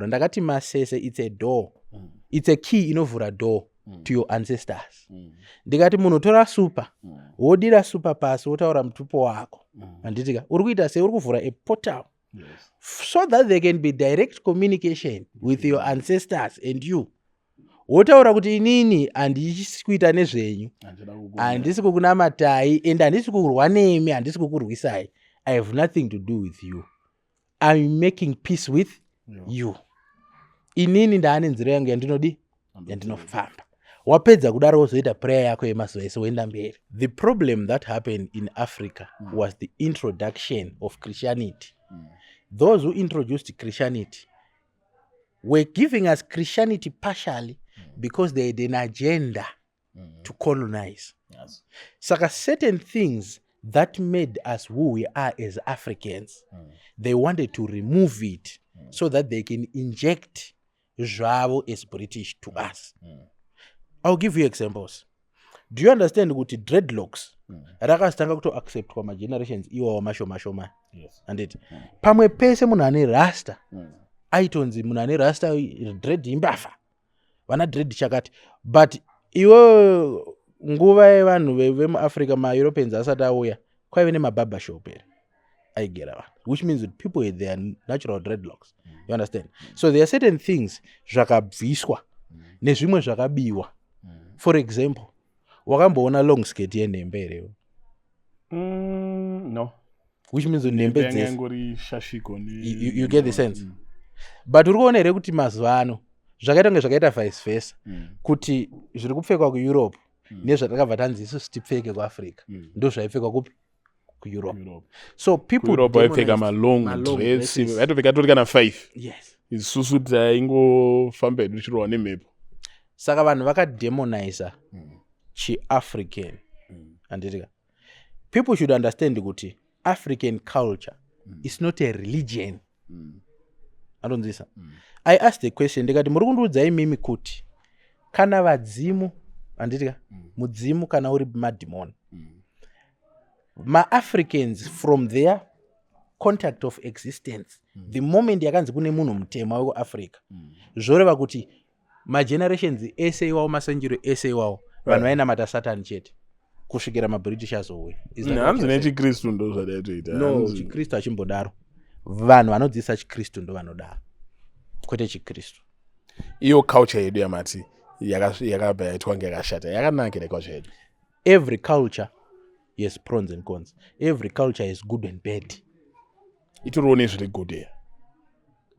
Yatinovhura, ndakati masese, it's a door, it's a key inovhura door to your ancestors. Ndikati munhu tora super, wodira super pasi, wotaura mutupo wako, handitika? Uri kuita sei? Uri kuvhura a portal so that there can be direct communication with your ancestors and you. Wotaura kuti inini handisi kuita nezvenyu, handisi kukunamatai and handisi kurwa nemi, handisi kukurwisai. I have nothing to do with you. I'm making peace with you. Inini ndaane nzira yangu yandinodi, yandinofamba. Wapedza kudaro, wozoita prayer yako yemazuva ese, woenda mberi. The problem that happened in Africa was the introduction of Christianity. Those who introduced Christianity were giving us Christianity partially because they had an agenda to colonize. Saka certain things that made us who we are as Africans, they wanted to remove it so that they can inject zvavo as British to us. I'll give you examples. Do you understand kuti dreadlocks rakazotanga kutoacceptwa magenerations iwawo mashoma shoma? Yes. Handiti pamwe pese munhu ane rasta aitonzi munhu ane rasta, dread imbavha, vana dread chakati. But iwe, nguva yevanhu vemuAfrica, maEuropeans asati auya, kwaive nemabarbershop here aigera vanhu, which means that people had their natural dreadlocks. You understand? So there are certain things zvakabviswa nezvimwe zvakabiwa. For example, wakamboona long skirt yenhembe herewo? No. Which means kuti nhembe Yanga dzese ingori shashiko. You get the sense? But uri kuona here kuti mazuva ano zvakaita kunge zvakaita vice versa, kuti zviri kupfekwa kuEurope nezvatakabva tanzi isusu tipfeke kuAfrica, ndo zvaipfekwa kupi? KuEurope. Europe. So people Kueurope vaipfeka demonized malong malong dress. Dresses. Vaitopfeka tori kana 5. Isusu taingofamba hedu tichirohwa nemhepo. Saka vanhu vakademoniza chiAfrican, handitika? People should understand kuti African culture is not a religion. Andonzwisa? I asked the question, ndikati muri kundiudza imimi kuti kana vadzimu, handitika, mudzimu kana uri madhimoni, maAfricans from their contact of existence, the moment yakanzi kune munhu mutema wekuAfrica, zvoreva kuti magenerations ese iwawo, macentury ese iwawo, vanhu vainamata Satani chete kusvikira maBritish azouya. Is that what Hanzi you're saying? nechiKristu ndo zvadaitoita. No, chiKristu hachimbodaro. Vanhu vanodzidzisa chiKristu ndo vanodaro, kwete chiKristu. Iyo culture yedu yamati yakabva yaitwa kunge yakashata, yakanakira culture yedu? Every culture has pros and cons. Every culture is good and bad. Itoriwo nezviri good here?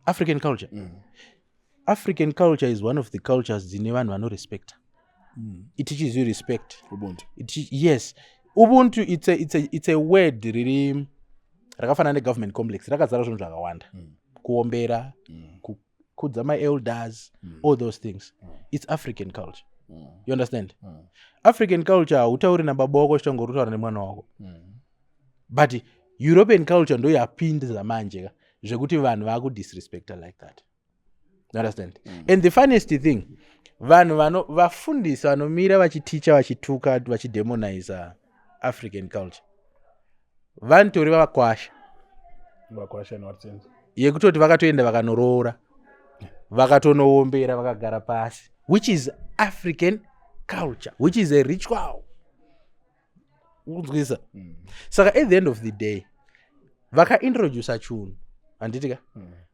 African culture, African culture is one of the cultures dzine vanhu vanorespecta. It teaches you respect. Ubuntu. Yes, ubuntu, it's a word riri rakafanana negovernment complex, rakazara zvinhu zvakawanda: kuombera, kukudza maelders, all those things. It's African culture. You understand? African culture, hautauri nababa wako chitongori kutaura nemwana wako. But European culture ndo yapinza manje ka zvekuti vanhu vaakudisrespecta like that. You understand? And the funniest thing, vanhu vano vafundisi vanomira vachiticha, vachituka, vachidemoniza African culture, vanotori vakwasha. Vakwasha in what sense? Yekutoti vakatoenda vakanoroora, vakatonoombera, vakagara pasi, which is African culture, which is a ritual. Kunzwisa? Saka at the end of the day, vakaintroduca chunhu, handiti ka?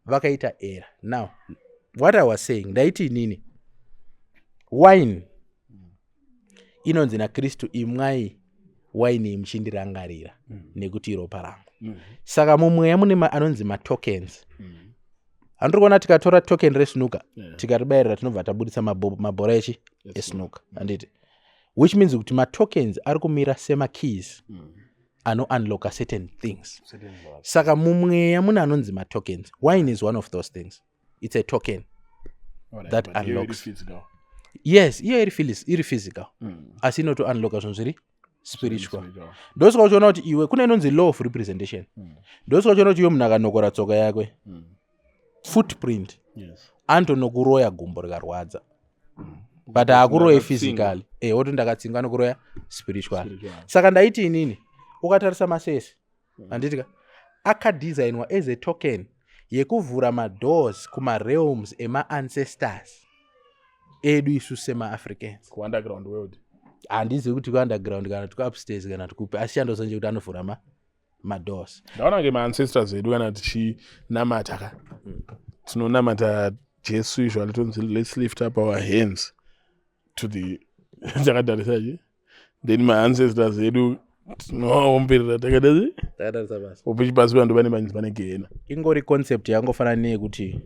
Vakaita era. Now, what I was saying, ndaiti inini wine inonzi naKristu, "Imwai waini muchindirangarira, nekuti iropa rangu." Saka mumweya mune anonzi matokens. Handiri kuona tikatora token resnooker, tikaribayirira, tinobva tabudisa mabhora echi esnooker, handiti? Which means kuti matokens ari kumira semakeys anounlocka certain things. Saka mumweya mune anonzi matokens. Wine is one of those things. It's a token that unlocks. Yes, iyo iri physical, asi inotounlocka zvinhu zviri spiritual. Ndosaka uchiona kuti iwe kune inonzi law of representation. Ndosaka uchiona kuti iwe munhu akanokora tsoka yakwe, footprint, anotonokuroya gumbo rikarwadza, but haakuroyi physically. Woti ndakatsinga, anokuroya spiritual. Saka ndaiti inini ukatarisa masese, handiti ka, akadesignwa as a token Yekuvhura madoors kumarealms ema-ancestors edu isu semaAfricans. Kuunderground world. Handizivi kuti kuunderground kana kuti kuupstairs kana kuti kupi, asi chandoziva ndechekuti anovhura madoors. Ndaona kunge maancestors edu, kana tichinamata ka, tinonamata Jesu usually tonzi, "Let's lift up our hands to the," takatarisa chi, then maancestors edu tinovaomberera takadai. Takatarisa pasi. Upichi pasi pando pane manzi pane gehena. Ingori concept yangofanana neyekuti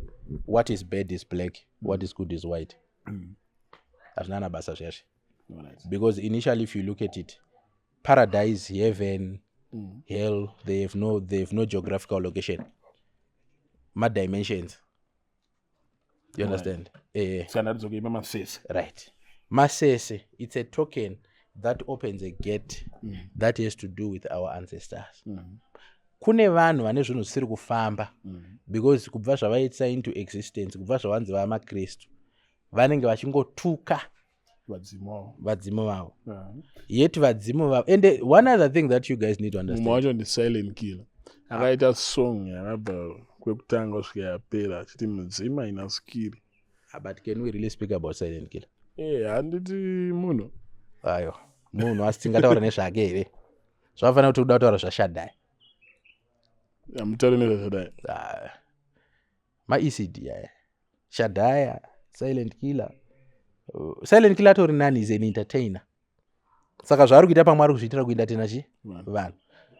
what is bad is black, what is good is white. Hazvina na basa zviyazvi, because initially, if you look at it, paradise, heaven, hell, they have no geographical location, madimensions, you understand? Saka ndatidzokei pamasese. Right, masese, it's a token that opens a gate that has to do with our ancestors. Kune vanhu vane zvinhu zvisiri kufamba because kubva zvavaitisa into existence, kubva zvavanzi vamakristu, vanenge vachingotuka vadzimu wavo. Vadzimu vavo, yet vadzimu vavo, and one other thing that you guys need to understand. Mumwe wacho ndiSilent Killer, akaita song yakabva kwekutanga kusvika yapera achiti mudzimu haina skiri. Ah, but can we really speak about Silent Killer? E, handiti munhu? Ayo munhu, asi tingataura nezvake here? Zvakafanira kuti uda kutaura zvaShadai. Hamutauri nezvaShadai. Ah, maECD aya, Shadaya, Silent Killer. Silent Killer atori nani, is an entertainer, saka zvaari kuita pamwe ari kuzviitira kuentertaina chi vanhu,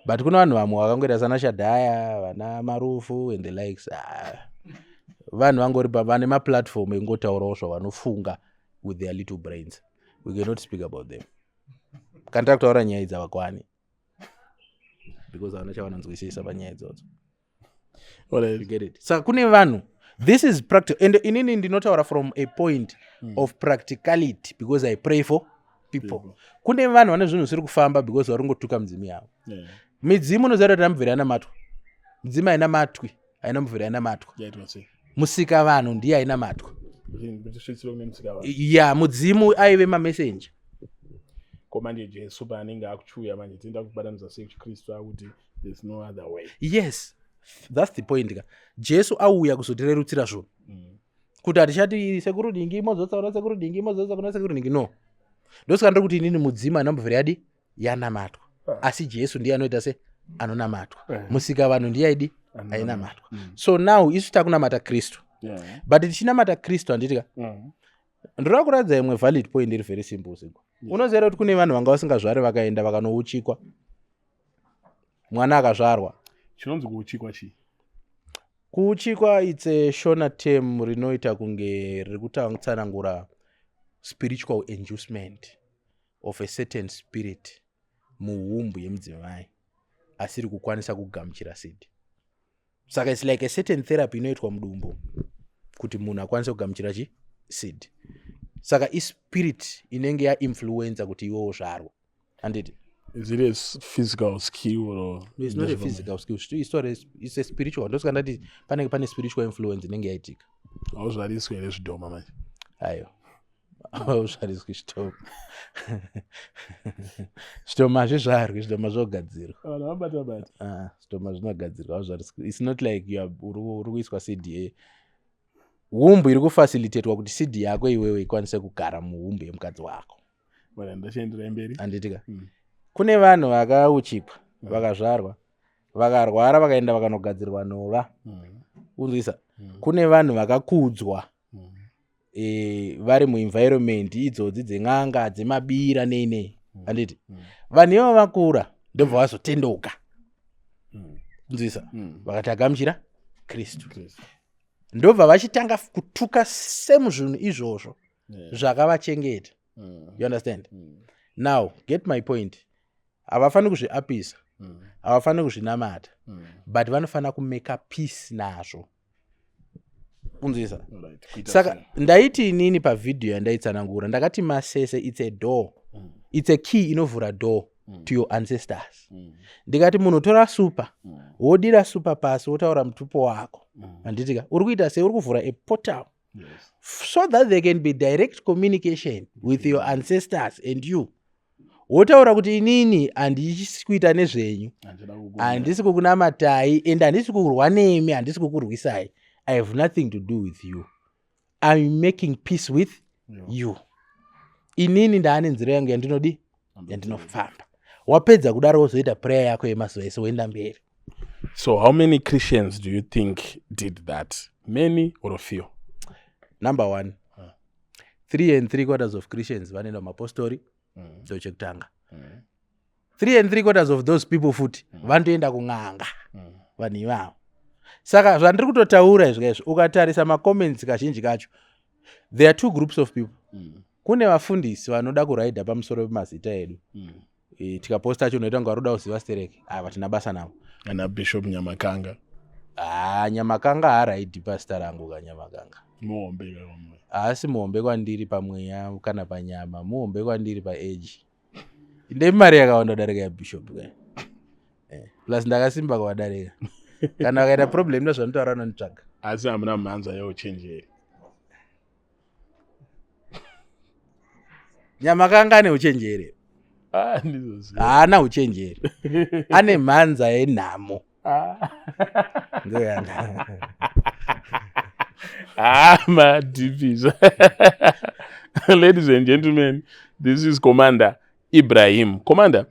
but kune vanhu vamwe vakangoita sana Shadaya, vana Marufu and the likes. Ah, vanhu vangori vane maplatform engotaurawo zvavanofunga with their little brains. We cannot speak about them. Kana takutaura nyaya idzi havakwani because havana chavanonzwisisa panyaya idzodzo. You get it? Saka kune vanhu, this is practical, and inini ndinotaura from a point of practicality because I pray for people. Kune vanhu vane zvinhu zvisiri kufamba because vari kungotuka midzimu yavo. Midzimu, unoziva kuti mubviri haina matwa? Midzimu haina matwi, haina mubviri, haina matwa. Yaitwa sei? Musika vanhu ndiye haina matwa. Kuti kune musika vanhu. Ya, mudzimu aive mamessenger. Ko manje Jesu paanenge akuchiuya manje, tienda kubatanidza sei kuchiKristu, akuti there's no other way? Yes, that's the point ka. Jesu auya kuzotirerutsira zvinhu, kuti hatichati sekuru dingi mozotsa kuna sekuru dingi, mozotsa kuna sekuru dingi. No, ndosaka ndiri kuti inini mudzimu haina mubviri yadi yanamatwa, asi Jesu ndiye anoita se anonamatwa. Musika vanhu ndiye aidi ainamatwa. So now isu takunamata Kristu, but tichinamata Kristu, handiti ka? Ndoda kuratidza imwe valid point iri very simple siko. Unoziva kuti kune vanhu vanga vasingazvari, vakaenda vakanouchikwa, mwana akazvarwa? Chinonzi kuuchikwa chii? Kuuchikwa, it's a Shona term rinoita kunge riri kutsanangura spiritual inducement of a certain spirit muwomb yemudzimai asiri kukwanisa kugamuchira seed. Saka it's like a certain therapy inoitwa mudumbu kuti munhu akwanise kugamuchira chi seed. Saka ispirit inenge yainfluenza kuti iwewo zvarwa, handiti? Is it a physical skill or? No, it's not a physical skill. It's a spiritual. Ndosaka ndati panenge pane spiritual influence inenge yaitika. Hauzvariswi here zvidhoma manje? Ayo, hauzvariswi zvidhoma. Zvidhoma hazvizvarwi, zvidhoma zvogadzirwa. Vanhu vabata bata. Ah, zvidhoma zvinogadzirwa, hauzvariswi. It's not like you are uri kuiswa seed. Womb iri kufacilitatwa kuti seed yako iwewe ikwanise kugara muwomb yemukadzi wako. Vana, ndachienderai mberi. Handitika? Mm. Kune vanhu vakauchikwa, vakazvarwa, vakarwara, vakaenda vakanogadzirwa nhova. Unzwisa? Kune vanhu vakakudzwa vari muenvironment idzodzi dzen'anga, dzemabira, nei nei, handiti? Vanhu ivavo vakura, ndobva vazotendeuka. Unzwisa? Vakati agamuchira Kristu, Kristu. ndobva vachitanga kutuka semuzvinhu izvozvo zvakavachengeta. You understand? Now get my point. Havafaniri kuzviapisa, havafaniri kuzvinamata, but vanofanira kumake peace nazvo. Unzwisa? Alright. Kuita Saka sei? ndaiti inini pavhidhiyo yandaitsanangura, ndakati masese, it's a door, it's a key inovhura door to your ancestors. Ndikati munhu tora super, wodira super pasi, wotaura mutupo wako, handitika? Uri kuita sei? Uri kuvhura a portal so that there can be direct communication with your ancestors and you. Wotaura kuti inini handisi kuita nezvenyu, handisi kukunamatai, and handisi kurwa nemi, handisi kukurwisai. I have nothing to do with you. I'm making peace with you. Inini ndaane nzira yangu yandinodi yandinofamba. Wapedza kudaro, wozoita prayer yako yemazuva ese, woenda mberi. So how many Christians do you think did that? Many or few? Number one, 3¾ of Christians vanoenda kumapostori. Ndo chekutanga. 3¾ of those people futi vanotoenda kun'anga, vanhu ivavo. Saka zvandiri kutotaura izvi kaizvi, ukatarisa macomments kazhinji kacho, there are two groups of people. Kune vafundisi vanoda kuraidha pamusoro pemazita edu. Tikaposta cho unoita kunge vari kuda kuziva stereke. Ava tina basa navo. Ana Bishop Nyamakanga. Ha, Nyamakanga haaraidhi pazita rangu kaNyamakanga. Muhombe kakamwe. Haasi muhombe kwandiri pamweya kana panyama, muhombe kwandiri paeji. Ndemari yakawanda kudarika yabishop ka. Plus ndakasimba kuvadarika. Kana vakaita problem nezvanotaura, vanonditsvaga. Asi hamuna mhanza yeuchenjeri. Nyamakanga ane uchenjeri? Ah, ndizvoziva. Haana uchenjeri, ane mhanza yenhamo. Ndoyana. Ah, madipis. Ladies and gentlemen, this is Commander Ibrahim. Commander.